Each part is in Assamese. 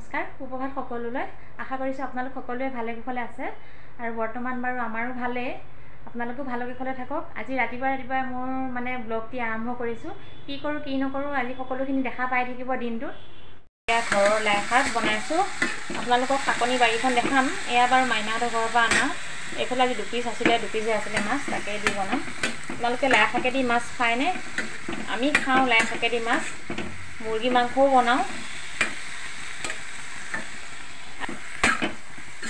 নমস্কাৰ, সুপ্ৰভাত সকলোলৈ। আশা কৰিছোঁ আপোনালোক সকলোৱে ভালে কুশলে আছে আৰু বৰ্তমান বাৰু আমাৰো ভালেই। আপোনালোকো ভালে কুশলে থাকক। আজি ৰাতিপুৱা ৰাতিপুৱাই মোৰ মানে ব্লগটি আৰম্ভ কৰিছোঁ। কি কৰোঁ কি নকৰোঁ আজি সকলোখিনি দেখা পাই থাকিব দিনটোত। এয়া ঘৰৰ লাই শাক বনাইছোঁ, আপোনালোকক শাকনি বাৰীখন দেখাম। এয়া বাৰু মাইনাহঁতৰ ঘৰৰ পৰা অনা। এইফালে আজি দুপিচ আছিলে, দুপিচে আছিলে মাছ, তাকে দি বনাম। আপোনালোকে লাই শাকেদি মাছ খায়নে? আমি খাওঁ লাই শাকেদি মাছ, মুৰ্গী মাংসও বনাওঁ,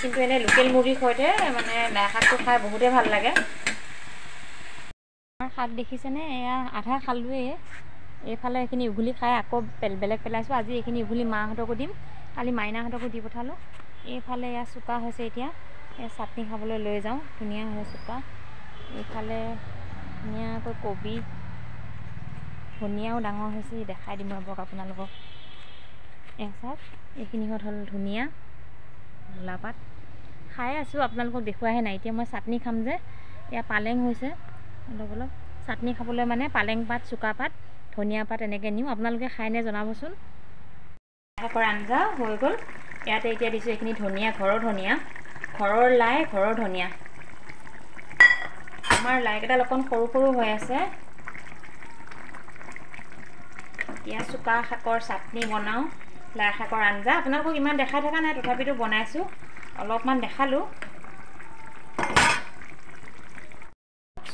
কিন্তু এনেই লোকেল মুৰ্গীৰ সৈতে মানে লাই শাকটো খাই বহুতেই ভাল লাগে। আমাৰ শাক দেখিছেনে? এয়া আধা খালোৱেই, এইফালে এইখিনি উঘুলি খাই আকৌ বেলেগ পেলাইছোঁ। আজি এইখিনি উঘুলি মাহঁতকো দিম, কালি মাইনাহঁতকো দি পঠালোঁ। এইফালে এয়া চুকা হৈছে, এতিয়া এই চাটনি খাবলৈ লৈ যাওঁ, ধুনীয়া হয় চুকা। এইফালে ধুনীয়াকৈ কবি ধনিয়াও ডাঙৰ হৈছে, দেখাই দিম ৰ'বক আপোনালোকক। এয়া চাওক, এইখিনিহঁত হ'ল ধুনীয়া মূলাপাত। খাই আছোঁ, আপোনালোকক দেখুৱাহে নাই। এতিয়া মই চাটনি খাম যে, এয়া পালেং হৈছে অলপ অলপ। চাটনি খাবলৈ মানে পালেং পাত, চুকা পাত, ধনিয়া পাত এনেকৈ নিওঁ। আপোনালোকে খায়নে জনাবচোন। শাকৰ আঞ্জা হৈ গ'ল। ইয়াতে এতিয়া দিছোঁ এইখিনি ধনিয়া, ঘৰৰ ধনিয়া, ঘৰৰ লাই, ঘৰৰ ধনিয়া। আমাৰ লাইকেইডাল অকণ সৰু সৰু হৈ আছে। এতিয়া চুকা শাকৰ চাটনি বনাওঁ, লাই শাকৰ আঞ্জা। আপোনালোকক ইমান দেখাই থকা নাই, তথাপিতো বনাইছোঁ, অলপমান দেখালোঁ।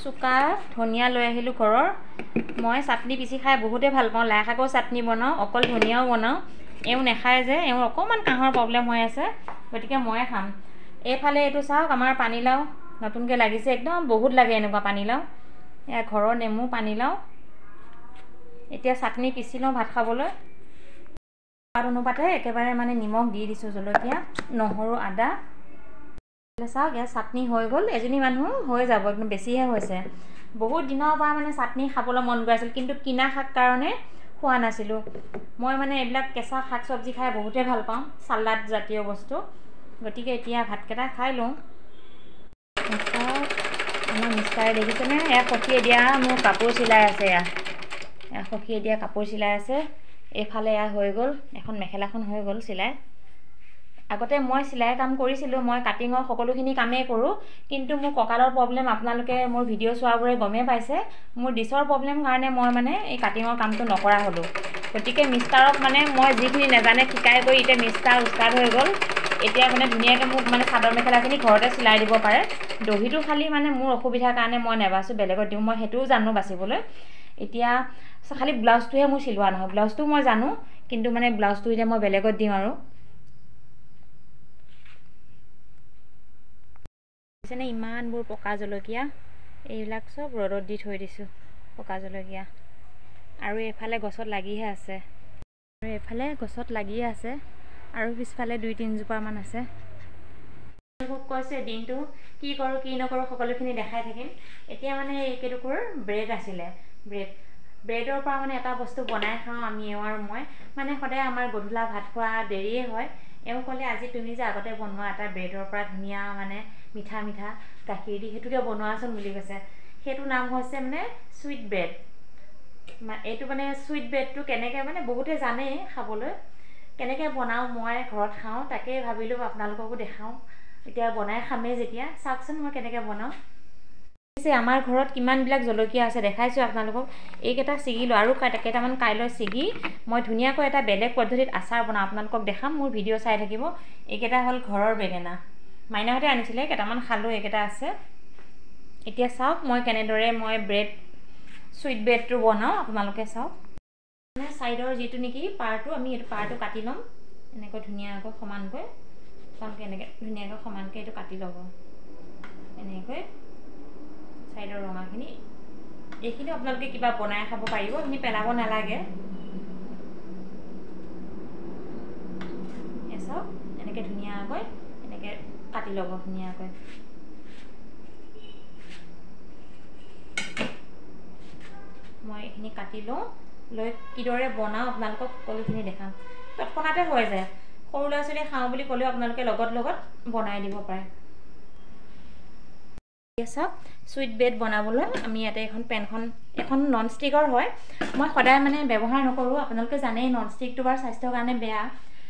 চুকা ধনিয়া লৈ আহিলোঁ ঘৰৰ। মই চাটনি পিচি খাই বহুতেই ভাল পাওঁ। লাই শাকৰ চাটনি বনাওঁ, অকল ধনিয়াও বনাওঁ। এওঁ নাখায় যে, এওঁৰ অকণমান কাঁহৰ প্ৰব্লেম হৈ আছে, গতিকে ময়ে খাম। এইফালে এইটো চাওক, আমাৰ পানীলাও নতুনকৈ লাগিছে, একদম বহুত লাগে এনেকুৱা পানীলাও। এয়া ঘৰৰ নেমু পানীলাও। এতিয়া চাটনি পিচি লওঁ ভাত খাবলৈ। সোৱাদ অনুপাতে একেবাৰে মানে নিমখ দি দিছোঁ, জলকীয়া, নহৰু, আদা। চাওক, ইয়াত চাটনি হৈ গ'ল। এজনী মানুহ হৈ যাব, একদম বেছিহে হৈছে। বহুত দিনৰ পৰা মানে চাটনি খাবলৈ মন গৈ আছিল, কিন্তু কিনা শাক কাৰণে খোৱা নাছিলোঁ। মই মানে এইবিলাক কেঁচা শাক চব্জি খাই বহুতেই ভাল পাওঁ, চালাড জাতীয় বস্তু। গতিকে এতিয়া ভাতকেইটা খাই লওঁ। আমাৰ মিষ্টাৰে দেখিছেনে, এয়া সখীয়ে দিয়া মোৰ কাপোৰ চিলাই আছে। এয়া এয়া সখীয়ে দিয়া কাপোৰ চিলাই আছে। এইফালে এয়া হৈ গ'ল, এখন মেখেলাখন হৈ গ'ল চিলাই। আগতে মই চিলাই কাম কৰিছিলোঁ, মই কাটিঙৰ সকলোখিনি কামেই কৰোঁ, কিন্তু মোৰ কঁকালৰ প্ৰব্লেম, আপোনালোকে মোৰ ভিডিঅ' চোৱাবোৰে গমেই পাইছে, মোৰ ডিছৰ প্ৰব্লেম কাৰণে মই মানে এই কাটিঙৰ কামটো নকৰা হ'লোঁ। গতিকে মিষ্টাৰক মানে মই যিখিনি নাজানে শিকাই কৰি এতিয়া মিষ্টাৰ উস্তাদ হৈ গ'ল। এতিয়া মানে ধুনীয়াকৈ মোক মানে চাদৰ মেখেলাখিনি ঘৰতে চিলাই দিব পাৰে। দহিটো খালি মানে মোৰ অসুবিধাৰ কাৰণে মই নেবাচোঁ, বেলেগত দিওঁ। মই সেইটোও জানো বাচিবলৈ। এতিয়া খালি ব্লাউজটোহে মোৰ চিলোৱা নহয়, ব্লাউজটো মই জানো, কিন্তু মানে ব্লাউজটো এতিয়া মই বেলেগত দিওঁ। আৰু দেখিছেনে ইমানবোৰ পকা জলকীয়া, এইবিলাক চব ৰ'দত দি থৈ দিছোঁ পকা জলকীয়া। আৰু এইফালে গছত লাগিহে আছে, আৰু এইফালে গছত লাগিয়ে আছে, আৰু পিছফালে 2 3জোপামান আছে। আপোনালোকক কৈছে দিনটো কি কৰোঁ কি নকৰোঁ সকলোখিনি দেখাই থাকিম। এতিয়া মানে এইকেইটুকুৰ ব্ৰেড আছিলে, ব্ৰেডৰ পৰা মানে এটা বস্তু বনাই খাওঁ আমি, এওঁ আৰু মই। মানে সদায় আমাৰ গধূলা ভাত খোৱা দেৰিয়ে হয়। এওঁ ক'লে আজি তুমি যে আগতে বনোৱা এটা ব্ৰেডৰ পৰা ধুনীয়া মানে মিঠা মিঠা গাখীৰ দি সেইটোকে বনোৱাচোন বুলি কৈছে। সেইটো নাম হৈছে মানে চুইট ব্ৰেড। এইটো মানে চুইট ব্ৰেডটো কেনেকৈ মানে বহুতে জানেই খাবলৈ, কেনেকৈ বনাওঁ মই ঘৰত খাওঁ, তাকেই ভাবিলোঁ আপোনালোককো দেখাওঁ। এতিয়া বনাই খামেই যেতিয়া, চাওকচোন মই কেনেকৈ বনাওঁ। আমাৰ ঘৰত কিমানবিলাক জলকীয়া আছে দেখাইছোঁ আপোনালোকক। এইকেইটা ছিগিলোঁ আৰু কেইটামান কাইলৈ ছিগি মই ধুনীয়াকৈ এটা বেলেগ পদ্ধতিত আচাৰ বনাওঁ, আপোনালোকক দেখাম। মোৰ ভিডিঅ' চাই থাকিব। এইকেইটা হ'ল ঘৰৰ বেঙেনা, মাইনাহঁতে আনিছিলে, কেইটামান খালোঁ, এইকেইটা আছে। এতিয়া চাওক মই কেনেদৰে মই ব্ৰেড চুইট ব্ৰেডটো বনাওঁ, আপোনালোকে চাওক। মানে ছাইডৰ যিটো নেকি পাৰটো, আমি এইটো পাৰটো কাটি ল'ম এনেকৈ ধুনীয়াকৈ সমানকৈ। আপোনালোকে এনেকৈ ধুনীয়াকৈ সমানকৈ এইটো কাটি ল'ব, এনেকৈ ছাইডৰ ৰঙাখিনি। এইখিনি আপোনালোকে কিবা বনাই খাব পাৰিব, এইখিনি পেলাব নালাগে। চাওক এনেকৈ ধুনীয়াকৈ এনেকৈ কাটি ল'ব ধুনীয়াকৈ। মই এইখিনি কাটি লওঁ, লৈ কিদৰে বনাওঁ আপোনালোকক সকলোখিনি দেখাম। তৎক্ষণাতে হৈ যায়, সৰু ল'ৰা ছোৱালীয়ে খাওঁ বুলি ক'লেও আপোনালোকে লগত লগত বনাই দিব পাৰে। এতিয়া চাওক চুইট ব্ৰেড বনাবলৈ আমি ইয়াতে এখন পেনখন, এখন নন ষ্টিকৰ হয়, মই সদায় মানে ব্যৱহাৰ নকৰোঁ। আপোনালোকে জানেই নন ষ্টিকটো বাৰু স্বাস্থ্যৰ কাৰণে বেয়া,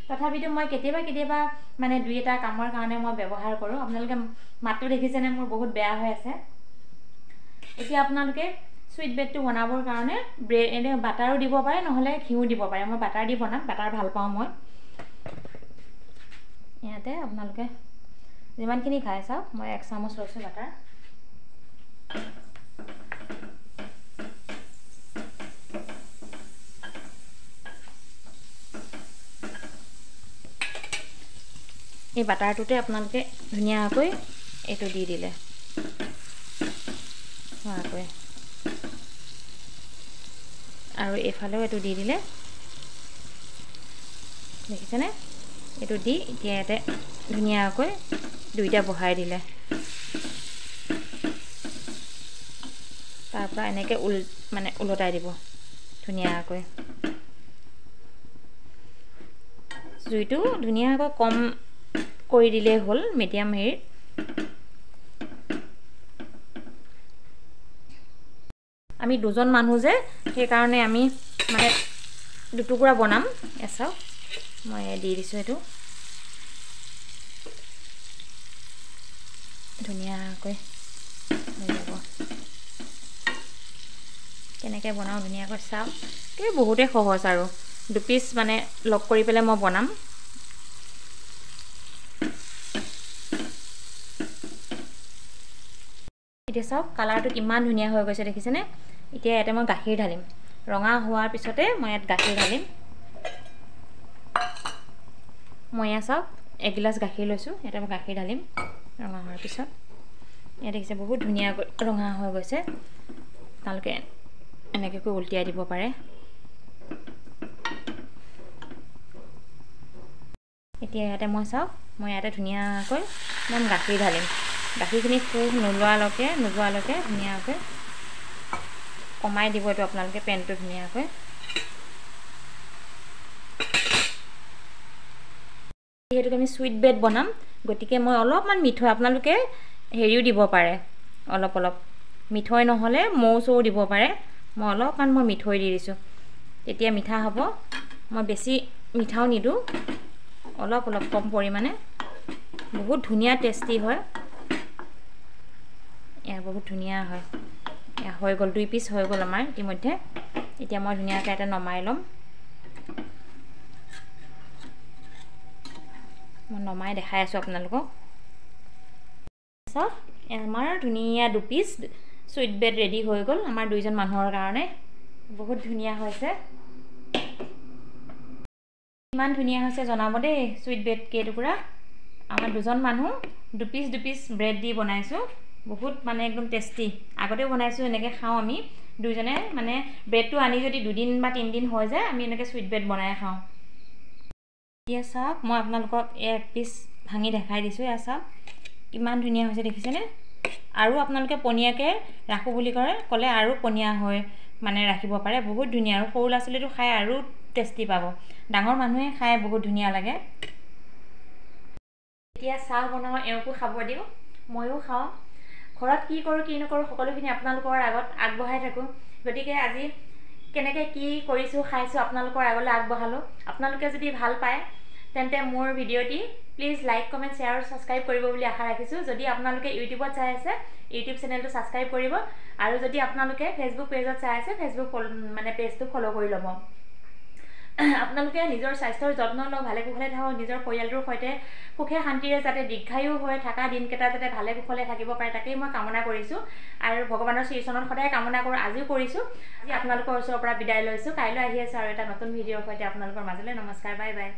তথাপিতো মই কেতিয়াবা কেতিয়াবা মানে দুই এটা কামৰ কাৰণে মই ব্যৱহাৰ কৰোঁ। আপোনালোকে মাতটো দেখিছেনে মোৰ বহুত বেয়া হৈ আছে। এতিয়া আপোনালোকে চুইট ব্ৰেডটো বনাবৰ কাৰণে ব্ৰেড এনে বাটাৰো দিব পাৰে, নহ'লে ঘিউ দিব পাৰে। মই বাটাৰ দি বনাম, বাটাৰ ভাল পাওঁ মই। ইয়াতে আপোনালোকে যিমানখিনি খাই চাওক, মই 1 চামুচ লৈছোঁ বাটাৰ। এই বাটাৰটোতে আপোনালোকে ধুনীয়াকৈ এইটো দি দিলে হোৱাকৈ, আৰু এইফালেও এইটো দি দিলে, দেখিছেনে? এইটো দি এতিয়া ইয়াতে ধুনীয়াকৈ দুইটা বহাই দিলে। তাৰপৰা এনেকৈ মানে ওলটাই দিব ধুনীয়াকৈ। জুইটো ধুনীয়াকৈ কম কৰি দিলেই হ'ল, মিডিয়াম হেৰিত। আমি দুজন মানুহ যে, সেইকাৰণে আমি মানে দুটুকুৰা বনাম। চাওক মই দি দিছোঁ এইটো ধুনীয়াকৈ হৈ যাব। কেনেকৈ বনাওঁ ধুনীয়াকৈ চাওক, এই বহুতেই সহজ আৰু। দুপিচ মানে লগ কৰি পেলাই মই বনাম। এতিয়া চাওক কালাৰটো কিমান ধুনীয়া হৈ গৈছে, দেখিছেনে? এতিয়া ইয়াতে মই গাখীৰ ঢালিম। ৰঙা হোৱাৰ পিছতে মই ইয়াত গাখীৰ ঢালিম। মই ইয়াত চাওক এগিলাচ গাখীৰ লৈছোঁ, ইয়াতে মই গাখীৰ ঢালিম ৰঙা হোৱাৰ পিছত। ইয়াত দেখিছে বহুত ধুনীয়াকৈ ৰঙা হৈ গৈছে। আপোনালোকে এনেকৈ উলটিয়াই দিব পাৰে। এতিয়া ইয়াতে মই চাওক মই ইয়াতে ধুনীয়াকৈ একদম গাখীৰ ঢালিম। গাখীৰখিনি ফুহ নোলোৱালৈকে ধুনীয়াকৈ কমাই দিব এইটো আপোনালোকে পেনটো ধুনীয়াকৈ। যিহেতুকে আমি চুইট ব্ৰেড বনাম, গতিকে মই অলপমান মিঠৈ, আপোনালোকে হেৰিও দিব পাৰে, অলপ অলপ মিঠৈ, নহ'লে মৌ চৌ দিব পাৰে। মই অলপমান মিঠৈ দি দিছোঁ, তেতিয়া মিঠা হ'ব। মই বেছি মিঠাও নিদিওঁ, অলপ অলপ কম পৰিমাণে। বহুত ধুনীয়া টেষ্টি হয়, এয়া বহুত ধুনীয়া হয়। এয়া হৈ গ'ল, 2 পিচ হৈ গ'ল আমাৰ ইতিমধ্যে। এতিয়া মই ধুনীয়াকৈ এটা নমাই ল'ম। মই নমাই দেখাই আছোঁ আপোনালোকক। চাওক আমাৰ ধুনীয়া 2 পিচ চুইট ব্ৰেড ৰেডি হৈ গ'ল আমাৰ দুইজন মানুহৰ কাৰণে। বহুত ধুনীয়া হৈছে, ইমান ধুনীয়া হৈছে জনাব দেই চুইট ব্ৰেড কেইটুকুৰা। আমাৰ দুজন মানুহ 2 পিচ 2 পিচ ব্ৰেড দি বনাইছোঁ, বহুত মানে একদম টেষ্টি। আগতেও বনাইছোঁ, এনেকৈ খাওঁ আমি দুইজনে। মানে ব্ৰেডটো আনি যদি 2 দিন বা 3 দিন হৈ যায়, আমি এনেকৈ চুইট ব্ৰেড বনাই খাওঁ। এতিয়া চাওক মই আপোনালোকক 1 পিচ ভাঙি দেখাই দিছোঁ। এয়া চাওক কিমান ধুনীয়া হৈছে, দেখিছেনে? আৰু আপোনালোকে পনীয়াকৈ ৰাখোঁ বুলি ক'লে আৰু পনীয়া হৈ মানে ৰাখিব পাৰে, বহুত ধুনীয়া। আৰু সৰু ল'ৰা ছোৱালীটো খাই আৰু টেষ্টি পাব, ডাঙৰ মানুহে খাই বহুত ধুনীয়া লাগে। এতিয়া চাহ বনাওঁ, এওঁকো খাব দিওঁ, ময়ো খাওঁ। ঘৰত কি কৰোঁ কি নকৰোঁ সকলোখিনি আপোনালোকৰ আগত আগবঢ়াই থাকোঁ। গতিকে আজি কেনেকৈ কি কৰিছোঁ খাইছোঁ আপোনালোকৰ আগলৈ আগবঢ়ালোঁ। আপোনালোকে যদি ভাল পায় তেন্তে মোৰ ভিডিঅ'টি প্লিজ লাইক, কমেণ্ট, শ্বেয়াৰ আৰু ছাবস্ক্ৰাইব কৰিব বুলি আশা ৰাখিছোঁ। যদি আপোনালোকে ইউটিউবত চাই আছে, ইউটিউব চেনেলটো ছাবস্ক্ৰাইব কৰিব, আৰু যদি আপোনালোকে ফেচবুক পেজত চাই আছে, ফেচবুক মানে পেজটো ফ'ল' কৰি ল'ব। আপোনালোকে নিজৰ স্বাস্থ্যৰ যত্ন লওক, ভালে কুশলে থাকক, নিজৰ পৰিয়ালটোৰ সৈতে সুখে শান্তিৰে যাতে দীৰ্ঘায়ু হৈ থকা দিনকেইটা যাতে ভালে কুশলে থাকিব পাৰে তাকেই মই কামনা কৰিছোঁ। আৰু ভগৱানৰ শ্ৰীচৰণত সদায় কামনা কৰোঁ, আজিও কৰিছোঁ। আজি আপোনালোকৰ ওচৰৰ পৰা বিদায় লৈছোঁ, কাইলৈ আহি আছোঁ আৰু এটা নতুন ভিডিঅ'ৰ সৈতে আপোনালোকৰ মাজলৈ। নমস্কাৰ, বাই বাই।